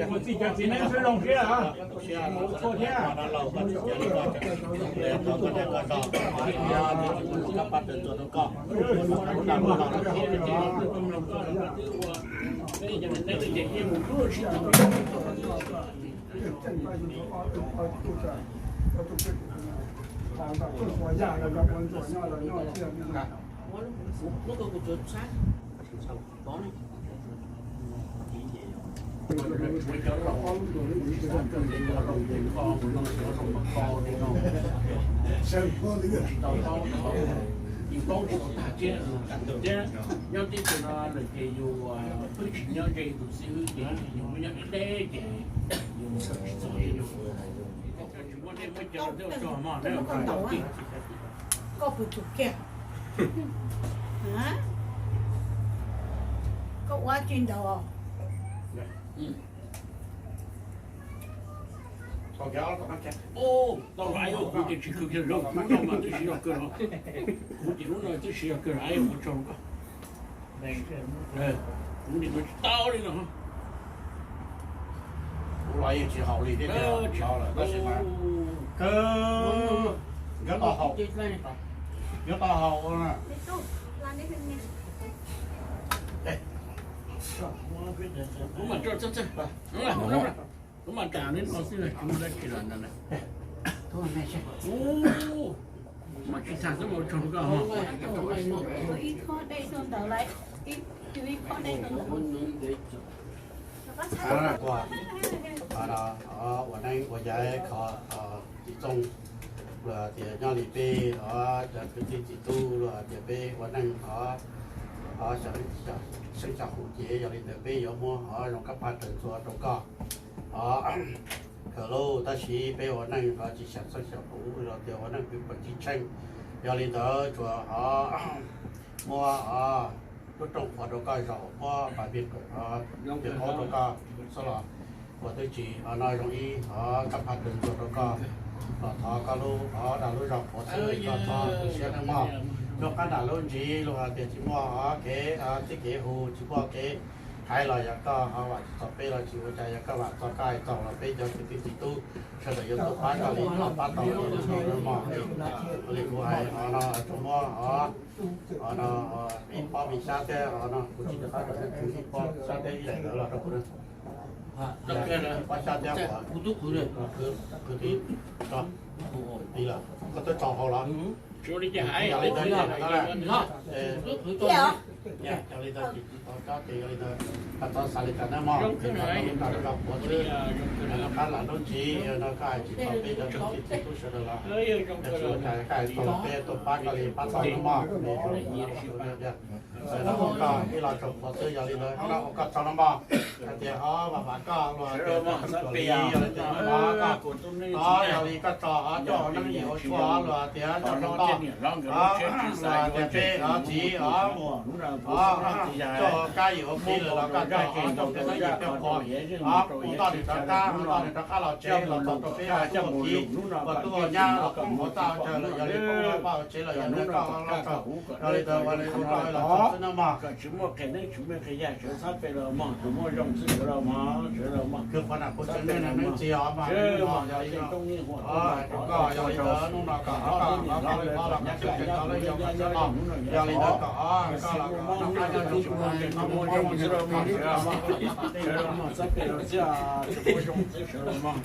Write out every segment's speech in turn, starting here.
Ua txij cov txiv neeb sib zoo siab, mus txhua thiab. Nyob teb chaws no lawm ces yus pheej tsis nyob ze tus xib hwb ces yus muaj nyob deb deb ces yus tsis txog li yus. Koj puas tsum kiag? Koj ua tsis ntaus. Tau los, kuv ces tsis khwv kiag, lub no mas twb siv yog kawg los, kuv ces lub no twb siv yog kawg los, ua tsaug koj. Kuv nim no tsis tau li no. Kuv los yeej tsis haus li thiab, tsis haus lawm tab sis mas kawg, nyob tau haus, nyob tau haus. Kuv mas tso txog txog, kuv mas tso li no xwb, tsis muaj dab tsi lawm ntag. Mas tsis txhaj xwb mas ua tsaug koj. Ua neeb ua yaig khov txiv txooj, luag tias nyob li peb cov kwv tij txiv tub luag tias peb ua neej o, xeeb xyaw huv ces yog li ntawd peb yuav muab o zoo kab phaj raws txuas rau koj o. Kawg lauj, tab sis peb ua neej o tsis xyaw xeeb xyaw huv los tias ua neej peb puas tsis tsheej. Yog li ntawd tsuas o muab o lub rooj qhuav rau koj zaum, muab pas pij qwm o rau koj xwb los puas twb tsis o no zoo ib o kab phaj raws txuas rau koj. Los thov koj lub o dag lub zog qhuav xwb, koj txhob tu siab nawb mog. Lub qab nram lub ntsis luag hais tias tsis muaj o kev txib kev hu, tsis muaj kev hais los yog koj o vam tsis txog peb los tsis ua cas, yog koj vam txog koj hais txog los peb cov kwv tij txiv tub sawv daws yuav tuaj pab koj li koj pab tau li mog. Li kuv hais o no tsuas muab o o no ib pob me xyab thiab o no kuv tsis nco qab kom nej khwv ib pob xyab thiab ib daim ntawd los rau kuv na. Pob xyab thiab, kuv tub khwv, khwv tib tso, tib lawm, koj twb tso hauv los. Yog li ntawd, yog li ntawd, yog li ntawd, koj txhob xav li cas nawb mog, koj qhuav xwb, qab lam lub ntsis no koj hais tsis tau peb cov kwv tij txiv tub sawv daws los, koj hais tau peb tuaj pab koj li pab tau nawb mog. Ua koj ib los tsaug qhuav xwb, yog li ntawd ua koj tsaug nawb mog. Hais tias o vam vam koj luag tias koj txhob tuam li, yog li ntawd o yog li koj tso o coj neeb nyiam ua tshuaj luag tias coj hluas nkauj luag tias peb o txiv o muam o coj kab yim ua plig lawm los koj tso o coj peb neeb nyiam peb qhuav o kuv toj nws rov qab, toj nws rov qab los tsev los txog rau peb tuaj ua kiv ua tub ua nyab los poob hauv txaj chaw lawm, yog li poob hauv paj hauv tsev los yog ntawd koj los tso. Yog li ntawd ua li ua koj los tsaug xwb nawb mog. Tsis muaj qhia neeb tsis muaj qhia yaig, sawv txhab pem los mog, tsis muaj zoo xwb sawv los mog, sawv los mog. Kwv qhuav na kuv tseem neej neej txiv os mas yog li no, koj yog li ntawd hnub no kom ob koj ob koj ob los koj tseem tseem tau lawv yog koj tseem los, yog li ntawd kom ob koj los kom noj qab nyob zoo, tsis muaj zoo xwb los mog, sawv los mog, txhab pem los xwb, tsis muaj zoo xwb sawv los mog.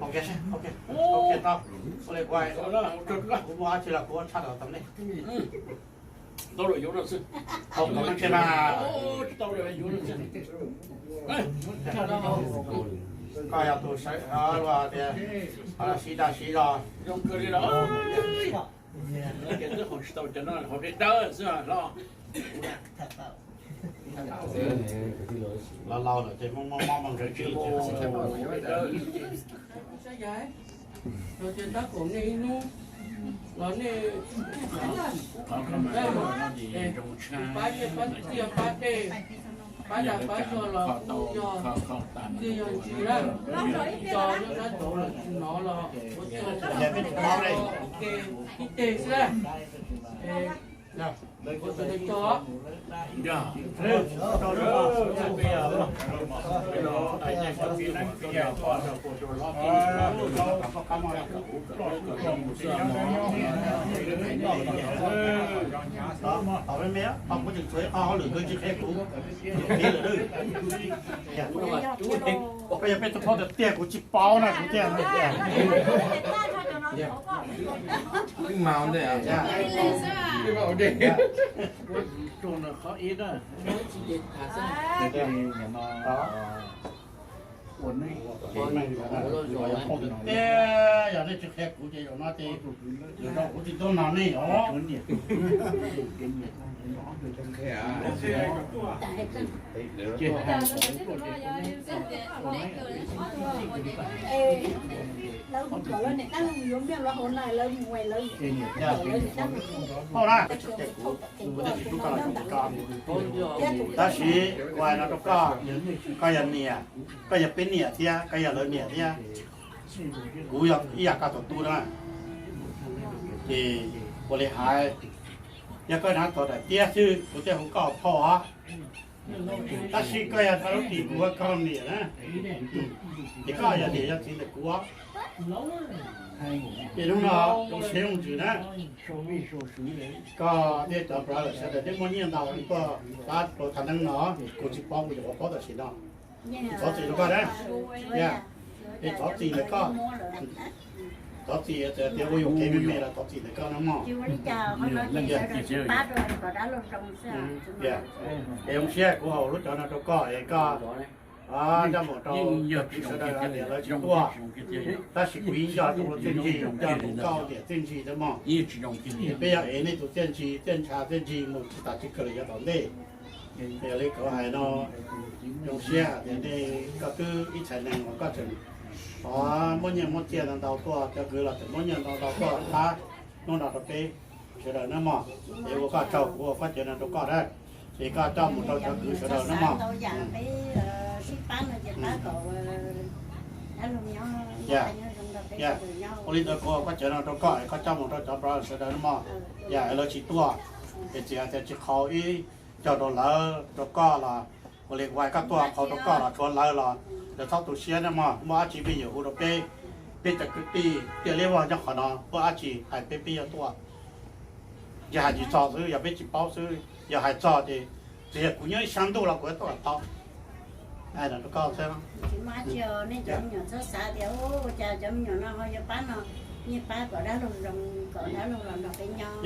Ok, ok, ok, tau. Ua li kuv hais, kuv muaj dab tsi los kuv ua tshaj tawm nej. Tau lawm yuav no xwb. Tau lawm yuav no xwb. Koj yog tus sawv luag tias siv dag siv zog zoo kawg li los. Ces twb haus tsis tau cov no, haus dej dawb xwb los. Los laus lawm ces muaj mob muaj nkeeg tsis. Los ces tab kaum nej ib hnub, Los nej pab, pab tiaj pab dej, pab dag pab zog los kuj yog, kuj yog ntsis na. Tso nyob sab nraud lawm tsis hnov los ua tso ib teg xwb. Ua tso, Koj yog peb tug phob tiag tiag kuv tsis paub na kuv thiaj. Yog nej tsis qhia kuv ces zaum no ces lwm zaus kuv tsis tuaj nrog nej os. Lawv mus kom lawv niam dab laug yuav mej los hauv na, lawv mus lawv niam dab laug. Kuv thiaj tsis hlub koj los tsis koj. Tab sis kuv hais no rau koj, koj yog niam, koj yog peb niam thiab koj yog lawv niam thiab. Kuv yog ib yam koj tus tub na, ces ua li hais, yog koj hnav txog daim tiab xwb kuv thiaj hu koj phauj os. Tab sis koj yog thaum lub tim kuv ua koj niam na, ces koj yog niam yog txiv ntawm kuv os. Ces hnub no zoo siab zoo ntsws na, koj thiab cov brother sawv daws twb muaj nyiaj ntau tuaj pab rau thav neeb no, kuv tsis paub, kuv yuav paub tam sim no. Thov txim rau koj na. Es thov txim ntawm koj, thov txim tias ua yuam kev me me los thov txim ntawm koj no mog. Es zoo siab kuv hais lub cov no rau koj es koj nrog mus rau sawv daws hais tias lawv tsis tuaj, tab sis kuv yeej nco koj txiaj ntsig, nco koj tiam txiaj ntsig thiab mog. Peb yog ev nej tus txiaj ntsig, txiaj ntsha txiaj ntsig mus tsis tas tsis kawg li yav tom ntej. Yog li kuv hais no, zoo siab tias nej, koj twb ib txhais neeg uas koj tseem muab nyiaj muab txiaj ntau ntau tuaj, cov kwv los tseem muab nyiaj ntau ntau tuaj pab hnub no rau peb sawv daws na mog. Es ua koj tsaug, kuv ua koj cawv no rau koj na, es koj coj mus rau cov kwv sawv daws na mog. Ua li ntawd kuv ua koj cawv no rau koj es koj coj mus rau cov brother sawv daws na mog. Yog lawv tsis tuaj, es txiv hais tias tsis qhau ib co rau lawv rau koj los, ua li kuv hais koj tuaj qhau rau koj los tshuav lawv los, lawv txhob tu siab na mog. Muaj dab tsi peb yuav hu rau peb, peb cov kwv tij tiaj liab vog nyob qhov no, muaj dab tsi hais peb, peb yuav tuaj. Yog hais tsis txog xwb, yog peb tsis paub xwb, yog hais txog ces txawm yog kuv nyob ib sab ntuj los kuv yuav tuaj tau. Tsis muaj dab tsi os, nej cov me nyuam txhob xav tias ua cas cov me nyuam no ho yuav pab no, yeej pab kom dab laug zoo, kom dab laug los nrog peb nyob.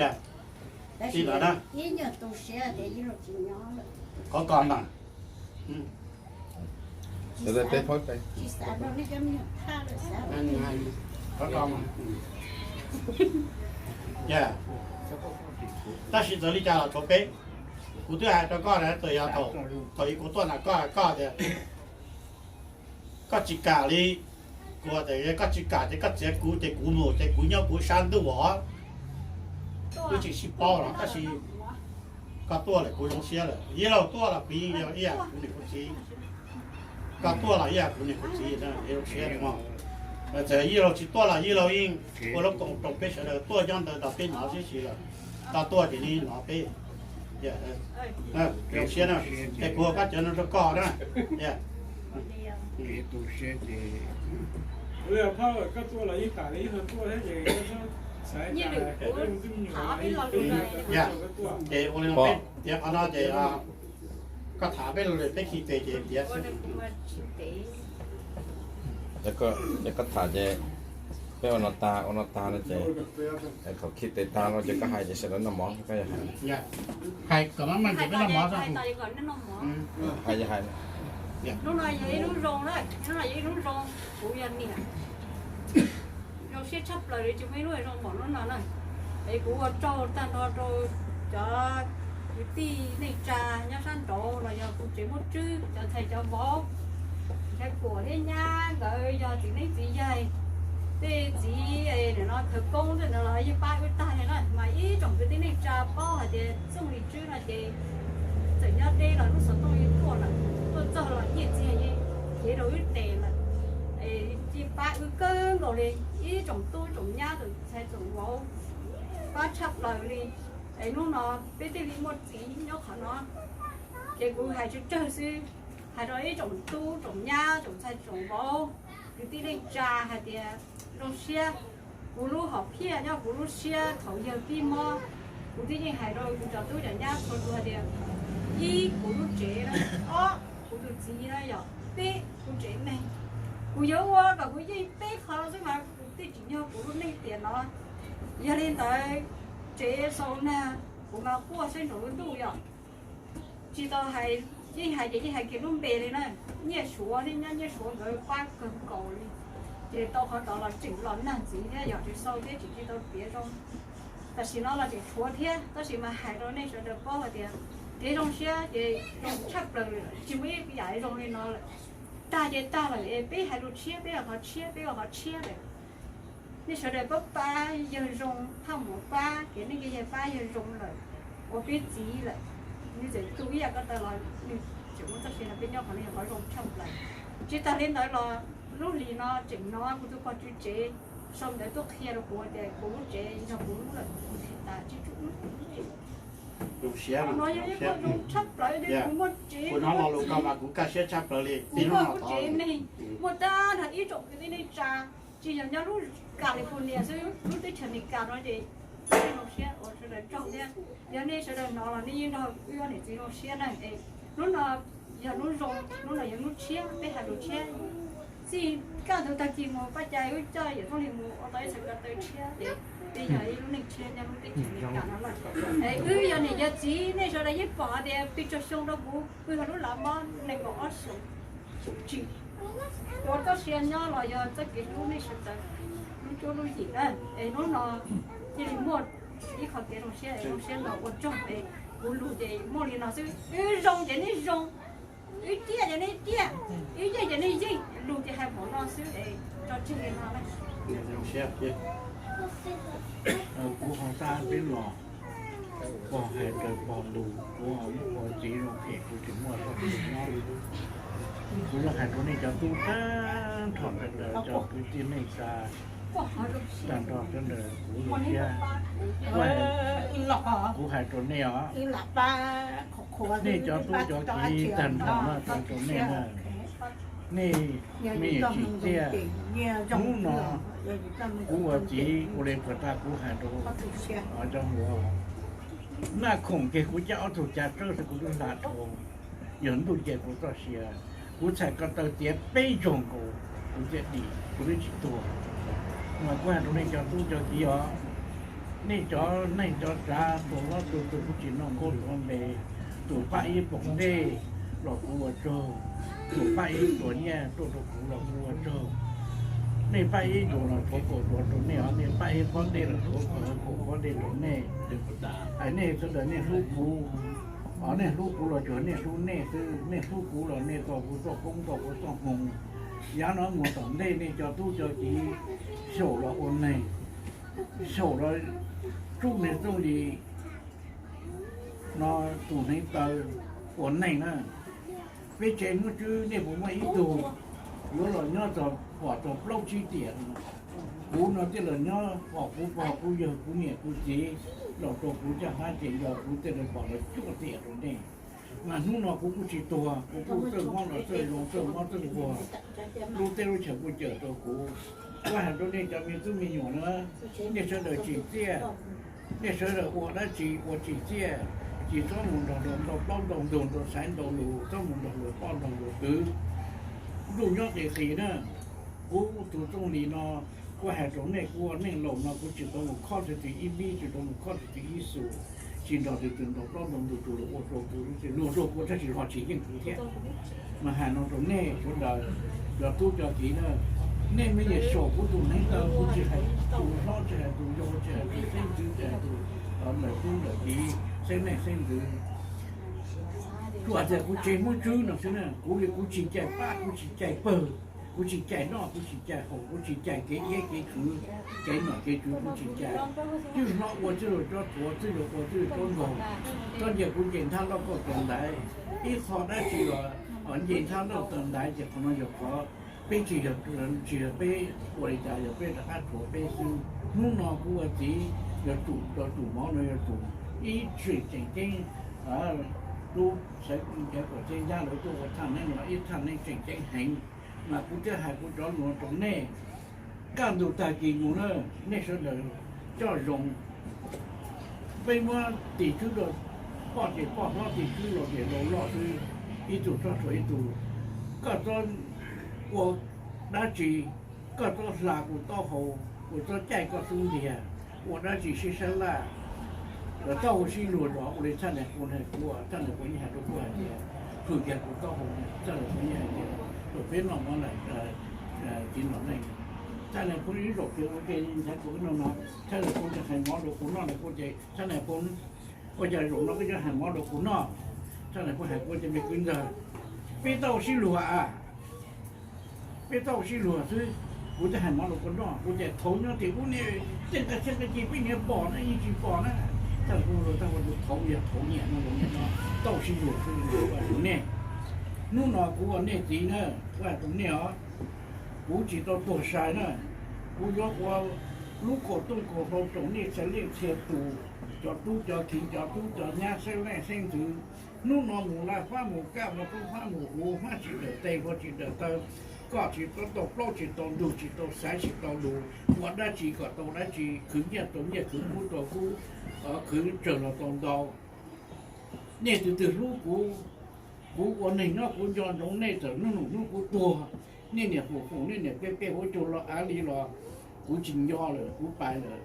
Tab sis ib nyuag tu siab tias ib laug tsis nyob lawm. Qhov ko mas, tsis xav rau nej cov me nyuam thaj lawm xav rau nej. Tab sis txawm li cas los tshuav peb. Kuv twb hais rau koj na, txawm yog thaum ub kuv tuaj nram koj, koj tias koj tsis kam li, kuv tias koj tsis kam ces koj txiav kuv ces kuv mus ces kuv nyob kuv sab ntuj os. Wb tsis sib paub los tab sis koj tuaj lawm kuv zoo siab lawm. Yij laug tuaj los kuv yeej yog ib yam kuv niam kuv txiv. Koj tuaj los ib yam kuv niam kuv txiv, zoo siab mog. Txawm yij laug tsis tuaj los yij laug yeej ua lub koom rau peb sawv daws tuaj nyob ntawd nrog peb hnov sib si lawm. Koj tuaj ces nws hnov peb. Zoo siab na, es kuv ua koj cawv no rau koj na. Ces ua li no peb tiav qhov no ces koj tham peb lus lawm peb khi tes ces tiav xwb. Ces koj tham ces peb ua no tag, ua no tag no ces thaum khi tes tag no ces koj hais ces sawv daws noj mov koj hais. Hais kom no mas ces peb noj mov xwb. Hais hais. Hnub no yog ib hnub zoo na, hnub no yog ib hnub zoo, kuv yog niam zoo siab tshaj plaws li, tsis muaj ib hnub zoo npaum hnub no na. Es kuv ua tsaug tag nrho rau cov kwv tij neej tsa nyob sab nraud los yog kuv tsev muaj tswb, cov ntxhais cov vauv, ntxhais kuam thiab nyab nkawd yog txiv neej txiv yaig, tej txiv nim no khawv koob tej ntawd los yeej pab wb tag li na, mas ib tsoom kwv tij neej tsa paub hais tias Txooj Lis Tswb no ces txawm nyob deb los lub xov tooj yeej tuaj lawm, tuaj txog los nyiaj txiag yeej cev rau wb tes lawm, yeej pab wb kawg nkaus li, ib tsoom tub tsoom nyab tsoom ntxhais tsoom vauv, pab tshaj plaws li. Es hnub no peb thiaj li muaj txiv nyob qhov no. Ces kuv hais tsawg tsawg xwb, hais rau ib tsoom tub tsoom nyab tsoom ntxhais tsoom vauv, kwv tij neej tsa hais tias zoo siab. Kuv lub hom phiaj nyob kuv lub siab thaum yawg pib mob, kuv twb yeej hais rau kuv cov tub cov nyab txhua tus hais tias, ib, kuv lub tsev na, ob, kuv tus txiv na, yog peb, kuv tsev neeg. Kuv yuav ua kom kuv yeej peb qho xwb mas kuv thiaj tsim nyog kuv lub neej tiam no. Yog li ntawd, tsev sau nag kuv mas quaj saib nraum lub ntuj yom. Tsis tau hais, yeej hais ces yeej hais kiag lub npe li na. Nyiaj Suav thiab nyab Nyiaj Suav nkawd pab kawg nkaus li, ces tau qhov tod los tseem los nag ntxiv thiab yog tsis sau thiab tseem tsis tau piav zoo. Tam sim no los tseem tshuav thiab, tab sis mas hais rau nej sawv daws paub hais tias kev zoo siab ces zoo tshaj plaws li, tsis muaj ib yam zoo li no lawm. Tag ces tag lawm es peb hais lus tshiab, peb ua qhov tshiab, peb ua qhov tshiab lawm. Nej sawv daws pab pab yawg zoo, thaj mus pab kev neej kev yaig pab yawg zoo lawm, ua peb txiv lawm. Nws txawm tu ib yam ko taw los nws tseem muaj txoj sia no, peb nyob qhov no yog qhov zoo tshaj plaws. Tsis tas li ntawd los lub hlis no tseem hnov kuv tus pog tswv tsev sau ntawv tuaj qhia rau kuv tias kuv lub tsev yog kuv lub lawm, kuv tsis tas tsis tshua zoo siab no yog ib qho zoo tshaj plaws li kuv muaj tsev, kuv hnov lo lus ko mas kuv kaj siab tshaj plaws li. Kuv muaj kuv tsev neeg, muaj tag nrho ib tsoom kwv tij neej tsa, tsis yog nyob lub California xwb, lub teb chaws Amelikas no ces zoo siab ua sawv daws tsaug thiab. Yog nej sawv daws hnov los nej yeej nrog wb ob niam txiv zoo siab na. Es hnub no yog hnub zoo, hnub no yog hnub tshiab, peb hais lus tshiab. Txij kaj ntug tag kis mus pab cai wb coj Yawm Txooj Lis mus ua tau ib txhais ko taw tshiab es peb yog ib lub neej tshiab nyob lub teb chaws Amelikas no lawm. Es wb yog niam yog txiv, nej sawv daws yeej pom hais tias pes tsawg xyoo rau kuv, kuv yog lub laj mab nees nkaum ob xyoos, tsis ua txoj sia nyob los yog txoj kev hlub nej sawv daws lub cuab lub yig na. Es hnub no cia li muaj ib qho kev zoo siab, zoo siab ntau ua tsaug es kuv lus ces muaj li no xwb. Wb zoo ces nej zoo, wb ciaj ces nej ciaj, wb yeej ces nej yeej, lus ces hais npaum no xwb es tso tseg li no na. Kuv ho xa peb los, pog hais raws pog lus, kuv ho muab pog txiv zoo phem, kuv tsis muaj txoj sia nyob. Kuv yuav hais rau nej cov tub tag nrho sawv daws, cov kwv tij neej tsa tag nrho sawv daws, kuv zoo siab. Kuv hais rau nej os, nej cov tub cov kiv tag nrho no, hais rau nej na, nej me nyuam tsim txiaj. Hnub no kuv ua txiv ua li puag ta kuv hais rau cov hluas, naj khoom kiag kuv coj ob tug ca tsawb xwb kuv twb hla dhau. Yog ntuj ncaim kuv txoj sia, kuv txhais ko taw tiav peb zaug nkaus kuv thiaj dim, kuv twb tsis tuag. Mas kuv hais rau nej cov tub cov kiv os, nej cov neej cov tsav tus hlob tus twg kuv tsis noj nkauj tuav npe, tus pab ib pob ntej los kuv ua tsaug, tus pab ib tsuas nyiaj tuaj rau kuv los kuv ua tsaug. Nej pab ib tsuas los tshuav kaum tsuas rau nej os, nej pab ib pob ntej los tshuav kaum pob ntej rau nej. Hais nej sawv daws nej hlub kuv, nej hlub kuv los tsuas nej hlub nej xwb, nej hlub kuv los nej tau kuv txoj koob tau kuv txoj hmoo. Yav no mus tom ntej nej cov tub cov kiv xyaum los ua neeg, xyaum los tsub niag Txooj Lis no tus hneev taw ua neeg na. Peb tsev Hmoob Tswb nej puas muaj ib tug yuav los nyob txog pom txog plaub tsib tiam? Kuv no thiaj los nyob pom kuv pog kuv yawg kuv niam kuv txiv los rau kuv caj hab ces yog kuv thiaj li pom los cuaj tiam rau nej. Mas hnub no kuv kuj tsis tuag, kuv kuj txawj mob los txawj zoo, txawj mob txawj nquag, lub teb lub chaws kuj cawm rau kuv. Kuv hais rau nej cov me tub me nyuam na, nej sawv daws tsim txiaj, nej sawv daws ua dab tsi ua tsim txiaj, tsis txhob mus nrog luag ntau plaub ntau ntug, ntau xaiv ntau lus, txhob mus nrog luag poj nrog luag kwv. Ntuj nyob qis qis na, kuv tus Txooj Lis no, kuv hais rau nej, kuv ua neej laus no kuv tsis tau mus khob leej twg ib npib, tsis tau mus khob leej twg ib xus, tsis nrog leej twg ntau plaub ntau ntug, tsuas luag ua rau kuv, luag rau kuv tab sis ho tsis yeej kuv thiab. Mas hais no rau nej sawv daws, cov tub cov kiv na, nej me nyuam xyaum kuv tus hneev taw, kuv tsis hais tus hlob, tsis hais tus yau, tsis hais tus xeeb ntxwv, tsis hais tus ntawm tub ntawm kiv, xeeb neej xeeb ntxwv. Tsuas hais tias kuv tsev Hmoob Tswb no xwb na, kuv li kuv tsis cais pab, kuv tsis cais pawg. Kuv tsis cais noj, kuv tsis cais haus, kuv tsis cais kev iab kev tswv, kev nom kev tswv kuv tsis cais. Txwj hlob ua txwj laug tsob tuav, txwj laug ua txwj laug tsob nkaug. Koj ncaim kuv ncaim nthab lauj kaub tawm ntaiv, ib qho dab tsi los nce nthab lauj tawm ntaiv ces qhov no yog qhov peb tsis yog, tsis yog peb ua li cas, yog peb rov qab rhuav peb xwb. Hnub no kuv ua txiv yuav tsum, yuav tsum mov no yuav tsum ib tseem tseem ceeb. Tub xaiv cov kom txheb ncab lawv tuaj ua thaj neeb no ib thaj neeb tseem ceeb heev, mas kuv thiaj hais kuv cov lus no rau nej. Kaj ntug tag kis mus na, nej sawv daws coj zoo. Peb muab tim tswb rau poj ces poj hlob, tim tswb laus ces laus loj xwb, ib tug txhob tshuav ib tug. Koj txhob ua dab tsi, koj txhob hla kuv taub hau, kuv txhob caij koj xub ntiag, ua dab tsi sib sab laj, txhob hu sib luag rau ua li txhaj nais phoo hais kuv, txhaj nais phoo yeej hais rau kuv hais tias, hwm kiag kuv taub hau, txhaj nais phoo yeej hais tias, tus peb noj mov lawm, txiv nom neej, txhaj nais phoo ib zaug kiag ua ke ntxhais kuv no no, txhaj nais phoo tseem hais mov rau kuv noj na kuv ces txhaj nais phoo, ua cas zaum no koj yuav hais mov rau kuv noj? Txhaj nais phoo hais kuv tias me kwv ntxawg, peb tau sib luag a, peb tau sib luag xwb, kuv thiaj hais mov rau koj noj. Kuv tias thaum nyob tim ub nej tej nqe txhiab nqe ci peb niam pom na yeej tsis pom na. Txhaj nais phoo tau ua tus thaum yog thaum niam no, tau sib luag xwb, kuv hais rau nej. Hnub no kuv ua nej txiv na, kuv hais rau nej os, kuv tsis tau tuag sai na. Kuv yuav ua lub kaum tooj kaum hlau rau nej txhia leej txhia tus, cov tub cov kiv, cov tub cov nyab, xeeb leej xeeb ntxwv. Hnub no mus laj fab mus kaj, mus roob fab mus huv, hmab tsis dawm tes, hlua tsis dawm taw, koj tsis tau plaub tsis tau ntug, tsis tau xaiv tsis tau lus, ua dab tsi kom tau dab tsi, khwv nyiaj tau nyiaj, khwv kub tau kub, khwv tsawg los tau ntau. Nej tus twg hlub kuv, kuv ua neeg nyob kuv nco ntsoov nej txawm hnub nus hnub kuv tuag, nej niam hum hum, nej niam peb peb huv cug los av li los kuv tsis nco lawm, kuv pais lawm.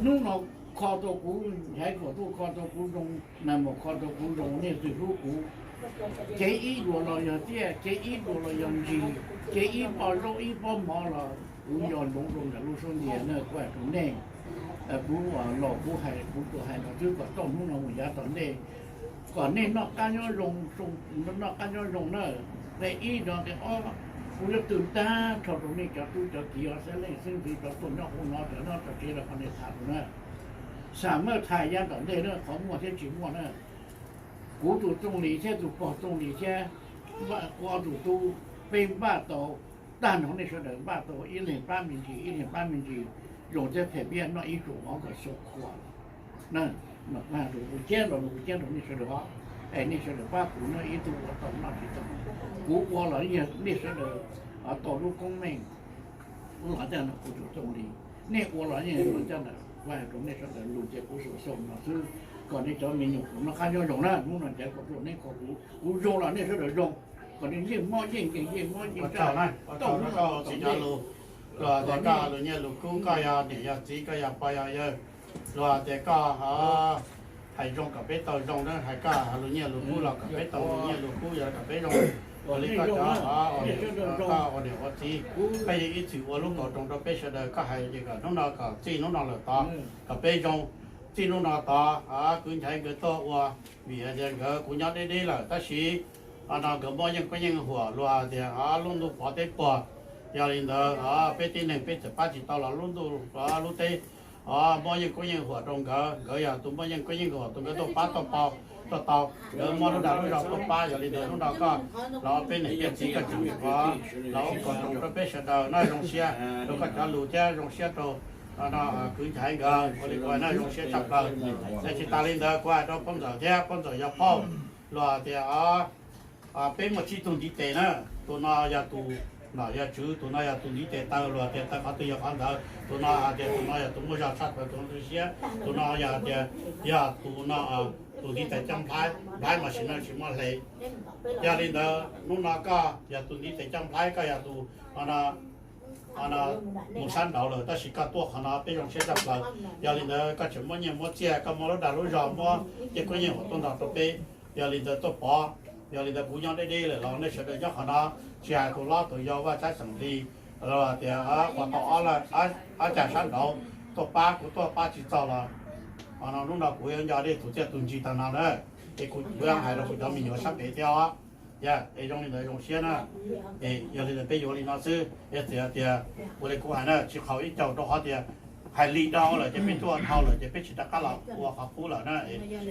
Hnub no kho tau kuv nchaiv, kom tuaj kho tau kuv zoo, nag mus kho tau kuv zoo, nej twg hlub kuv. Kev ib dua los yog tiaj, kev ib dua los yog ntsis, kev ib pob zaub ib pob mov los kuv nco ntsoov rau ntawm lub suab ntiag na, kuv hais rau nej. Kuv laus kuv hais, kuv tsuas hais no xwb kom txog hnub no mus yav tom ntej, kom nej noj qab nyob zoo, noj qab nyob zoo na. Nqe ib rau nqe ob, kuv yuav twb tag nrho rau nej cov tub cov kiv, xeeb leej xeeb ntxwv, cov tuaj nyob hauv no, cov nyob tsev los kom nej tham rau na. Xam maj thais yav tom ntej na, qhov muaj thiab tsis muaj na. Kuv tus Txooj Lis thiab tus pog Txooj Lis thiab kuv ob tug tub, peb npaj tau, tag nrho nej sawv daws npaj tau ib leeg pab me ntsis, ib leeg pab me ntsis, zoo thiab phem peb noj ib tsuam mov kom xaus khuam na. Kuv hais rau kuv ceeb rau, kuv ceeb rau nej sawv daws os, es nej sawv daws pab kuv na, ib tug ua tau noj tsis tau, kuv ua los nej sawv daws tau lub koob meej. Kuv los caj ntawm kuv tus Txooj Lis, nej ua los yeej los caj ntawm, kuv hais rau nej sawv daws lus ces kuv xaus xaus no xwb, kom nej cov me nyuam kuv noj qab nyob zoo na. Hnub no ncav kom rau nej kom kuv, kuv zoo los nej sawv daws zoo, kom nej yeej mob yeej nkeeg, yeej mob yeej tsaj, tau hnub no tau hnub no. Los tias koj lus nyiaj lus kub, koj yog niam yog txiv, koj yog pog yog yawg, los tias koj hais zoo kom peb tau zoo na, hais koj lus nyiaj lus kub los kom peb tau lus nyiaj lus kub, yog kom peb zoo. Ua li koj cov, koj ua niam ua txiv, koj yeej ib txwm ua lub kaus roos rau peb sawv daws, koj hais ces kom hnub no kom txij hnub no lawm tod kom peb zoo. Txij hnub no tod kwv Nchaiv nkawd tuaj ua, vim hais tias nkawd kuv nyob deb deb lawm tab sis no nkawd muaj yeej koob yeej huam, luag tias lub ntuj pov teb puag. Yog li ntawd peb tib neeg peb txawm pab tsis tau los lub ntuj lub teb muaj yeej koob yeej huam rau nkawd, nkawd yog tus muaj yeej koob yeej huam, tus nkawd tuaj pab tuaj pau tuaj tau, nkawd muab lub dag lub zog tuaj pab. Yog li ntawd hnub no koj los peb niam peb txiv koj tseem ua, los ua kaus roos rau peb sawv daws noj zoo siab rau koj cov lus thiab zoo siab rau kwv Nchaiv nkawd ua li ko noj zoo siab tshaj plaws. Ces tsis tas li ntawd kuv hais rau Pab Ntxawm thiab Pab Ntxawm yog phauj, luag tias peb muaj tsib tug ntiv tes na, tus no yog tus nom yog tswv, tus no yog tus ntiv tes taw, luag tias taw qhov twg yog qhov ntawd, tus no hais tias tus no yog tus muaj zog tshaj plaws, tus no tu siab, tus no yog tias yog tus no tus ntiv tes coj nplhaib, nplhaib mas sim no tsis muaj hle. Yog li ntawd hnub no koj yog tus ntiv tes coj nplhaib, koj yog tus mus sab nraud lawm tab sis koj tuaj qhov no peb zoo siab tshaj plaws. Yog li ntawd koj tseem muab nyiaj muab txiaj, koj muab lub dag lub zog, muab yeej koob yeej huam tuaj nrog rau peb. Yog li ntawd tuaj pov, yog li ntawd kuv nyob deb deb lawm los nej sawv daws nyob qhov no, tsis hais tus hlob tus yau, vaj tsab xeem li, los tias qhov tau ob cag sab nraud tuaj pab kuv tuaj pab tsis txog los, hnub no kuv yuav nco nej tus txiaj tus ntsig tag no na. Es kuv yuav hais rau kuv cov me nyuam sab pem thiab os. Yog es zoo li ntawd zoo siab na. Es yog li ntawd peb yuav li no xwb es txiv tias, ua li kuv hais na, tsis qhaus ib caug rau qhov tias hais li dhau lawm ces peb tuaj dhau lawm ces peb tsis rov qab los ua qhov qub lawm na.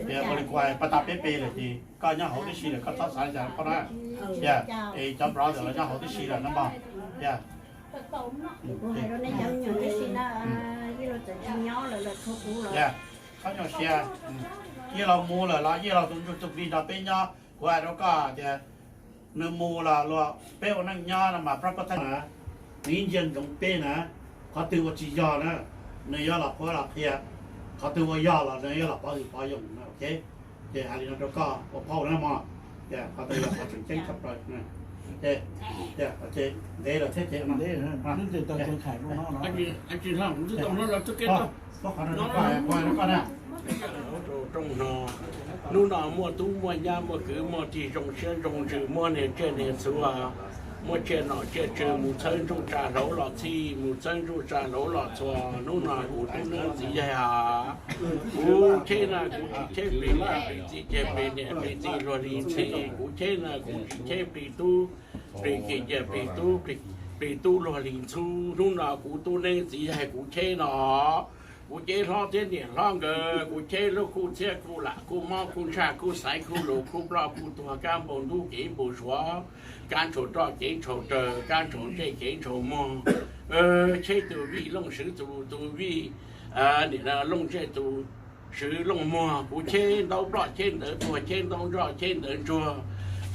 Tias ua li kuv hais pas tas peb pe lawm ces koj nyob hauv tib si lawm, koj txhob xav li cas rau koj na. Yog es cov brother los nyob hauv tib si lawm no mog. Yog txhob nyuaj siab, yeej los mus lawm los yeej los tus ntsuj tus plig nrog peb nyob. Kuv hais rau koj tias nws mus los luag peb ua neej nyob no mas property na, nws yeej ntsia ntsoov peb na. Qhov twg ua tsis yog na, nws yuav los qhuab los qhia. Qhov twg ua yog los nws yuav los pov hwm pov yoo na, ok. Ces hais li no rau koj ua phauj na mog. Qhov twg yog qhov tseem ceeb tshaj plaws. Ntev lawm thiab ces Rooj no, hnub no muaj tub muaj nyab muaj kwv muaj tij zoo siab zoo ntsws, muaj niam tsiaj niam txhu, muaj tsiaj nom tsiaj tswv, mus txhawb ntsuj tsa hlauv los txhij, mus txhawb ntsuj tsa hlauv los txhua. Hnub no kuv tub neeb txiv yaig a, kuv cheb na kuv tsis cheb plig niam plig txiv, plig niam plig txiv luag li ntxhib. Kuv cheb na kuv tsis cheb plig tub plig ki, cia plig tub plig tub luag li ntxhub. Hnub no kuv tub neeb txiv yaig kuv cheb no, kuv cheb hlob thiab niam hlob nkawd, kuv cheb lub kuj txhiab kuj lam kuj mob kuj ntshaj kuj xaiv kuj lus kuj ploj kuj tuag kab npau ntub kev npau suav, kab ntshau roj kev ntshau raws, kab ntshau ntsej kev ntshau muag. Cheb tus vij looj swv tus, tus vij nim looj ntsej tus, swv looj muag. Kuv cheb ntaub ploj cheb ntawv tuag, cheb ntaub nroj cheb ntawv ntsuag,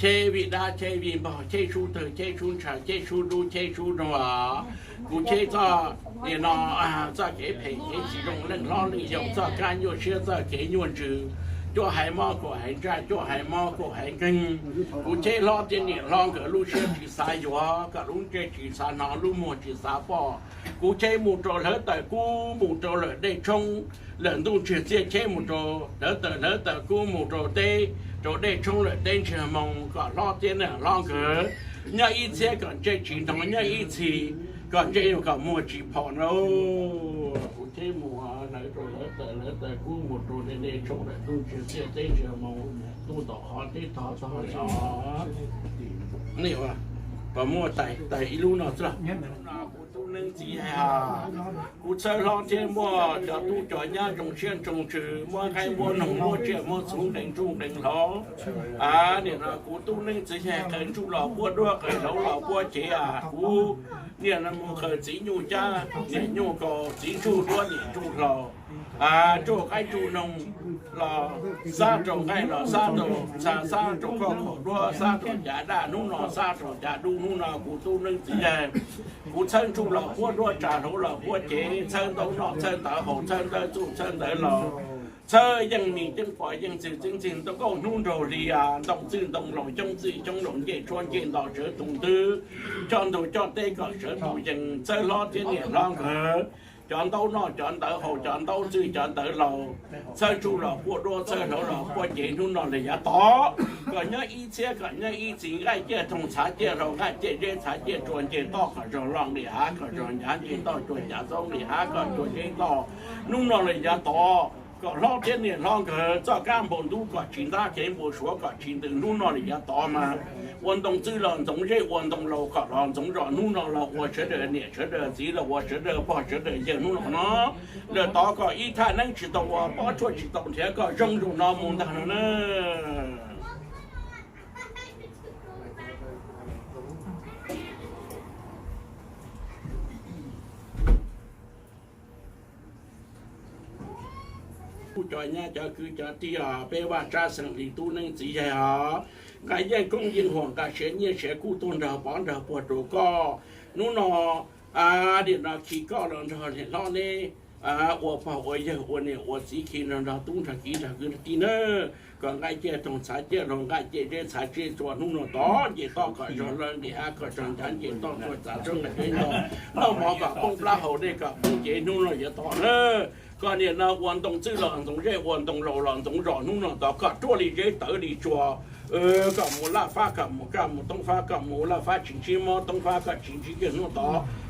cheb vij dab cheb vij npog, cheb sub tawg cheb sub ntsha, cheb sub dub cheb sub nrog. Kuv cheb txoj nim no txoj kev phem kev tsis zoo, leej hlob leej yau txoj kab nyuaj siab txoj kev nyuaj ntsws, cuaj haiv mob kaum haiv ntsaj, cuaj haiv mob kaum haiv nkeeg. Kuv cheb hlob thiab niam hlob nkawd lub siab tsis xav yuav, kom lub ntsej tsis xav hnov, lub muag tsis xav pom. Kuv cheb mus rau hlawv taws kub mus rau lawm dej tshoob, lawm ntuj ntsiag txiaj, cheb mus rau hlawv taws, hlawv taws kub mus rau teb, rau dej tshoob lawm teb ntsiag moo, kom hlob thiab niam hlob nkawd nyob ib txhiab kom ntsej tsis hnov, nyob ib txhis kom ntsej kom muag tsis phom na. Kuv cheb mus hlawv rau hlawv taws, hlawv taws kub mus rau dej, dej tshoob lawm ntuj ntsiag txiaj, teb ntsiag moo, ntuj tom qhov teb thov txog os. Kom muaj tais tais ib lub no xwb. Kuv tub neeb txiv yaig, kuv txhawb hlob thiab muaj cov tub cov nyab zoo siab zoo ntsws, muab nqaij muab noog muab tsiaj muab txhuv nqees ntsuj nqees hlauv. Nim no kuv tub neeb txiv yaig qaws ntsuj los puab duab, qaws hlauv los puab cev, kuv niam no mus qaws txiv nyuj cab niam nyuj kaus, txiv ntsuj duab niam ntsuj hlauv, ntsuj qaib ntsuj noog los xab rau nqaij los xab rau ntxa, xab rau koj khaum duab, xab rau cav daj, hnub no xab rau cav dub. Hnub no kuv tub neeb txiv yaig, kuv txhawb ntsuj los puab duab, tsa hlauv los puab cev, txhawb ntaub noj txhawb ntawv haus, txhawb ntawv txuj txhawb ntawv laus, txhawb yeej mis yeej pom, yeej txwg txeeb txwg ntoo, nkauj hnub nraug hli, ntoo txwj ntoo laus, xyoob txwj xyoob laus, ncej tshuab ncej nto, sawv tus ntwb, coj ntug coj teb kom sawv tus yees, txhawb hlob thiab niam hlob nkawd cov ntaub noj cov ntawv haus, cov ntaub txwj cov ntawv laus, txhawb ntsuj los puab duab, txhawb hlauv los puab cev, hnub no lawm yav tod kom nyob ib txhiab kom nyob ib txhis, nqaij ciaj toog txhav ciaj hlau, nqaij ciaj zeb txhav ciaj tsua, nce toj kom zog lo nqis hav, kom zog ncav nce toj tsua, ncav txob nqis hav kom tsua zeb toj. Hnub no lawm yav tod kom hlob thiab niam hlob nkawd txoj kab npau ntub kom tsis ntab, kev npau suav kom tsis ntws. Hnub no lawm yav tod mas ua ntoo txwj los ntxoov zej, ua ntoo laus kom los ntxoov zos. Hnub no los ua sawv daws niam sawv daws txiv, los ua sawv daws pog sawv daws yawg. Hnub no no lawm tod kom ib thaj neeb tsis tau ua, pob tshuaj tsis tau nrhiav, kom zoo zaum no mus ntag no na. Kuv cov nyab cov kwv cov tij os, peb vaj tsab xeem li tub neeb txiv yaig os, nqa yeej koob yeej huam, nqa siav nyiaj siav kub tuaj nrog pov nrog puag rau koj. Hnub no nim no khi koj los nrog niam hlob neb ua pog ua yawg ua niam ua txiv, khi nrog nrog tub nrog kiv nrog kwv nrog tij nawb. Kom nqaij ciaj toog txhav ciaj hlau, nqaij ciaj zeb txhav zeb tsua. Hnub no tod nce toj kom zog lo nqis hav, kom zog ncav nce toj tsua, txav txob nqis zeb ntog, noj mov kom poob plab haus dej kom poob cev. Hnub no yav tod nawb kom niam no ua ntoo txwj los ntxoov zej, ua ntoo laus los ntxoov zos. Hnub no tod kom ruaj li zeb tawv li tsua, kom mus laj fab kom mus kaj mus toob fab, kom mus laj fab tsis ntsib mob, toob fab kom tsis ntsib kiag. Hnub no tod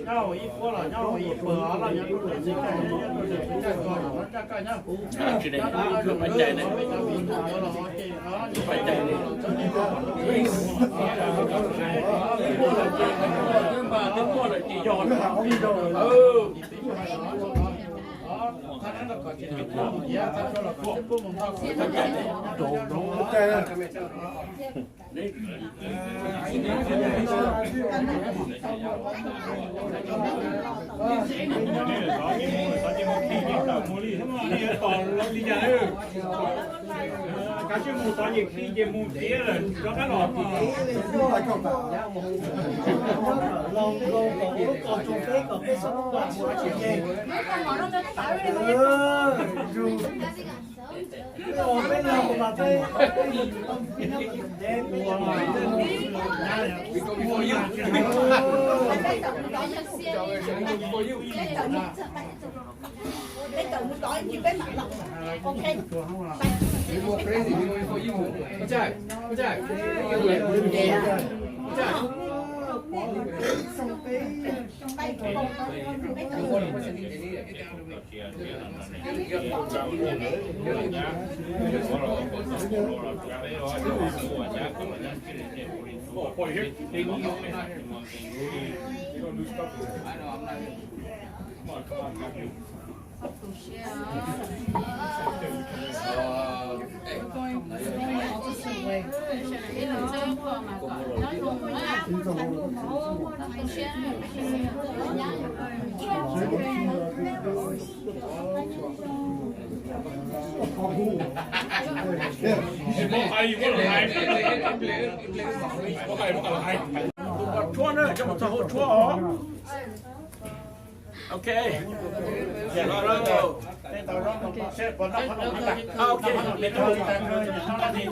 Nyob hauv ib puab los nyob hauv ib pawg, los nyob rau tsev cai, nyob rau tsev cai ko, nyob rau caj kaj nyob puv. Tsis dai, pais cai ne, pais cai ne. Mas twb muaj lawm ces yog lawm. Kav tsij mus tod ces khi ces mus tiav lawm rov qab los. Tshuab na, coj mus txog hauv tshuab os. Ok. Los, los. Ok, ok.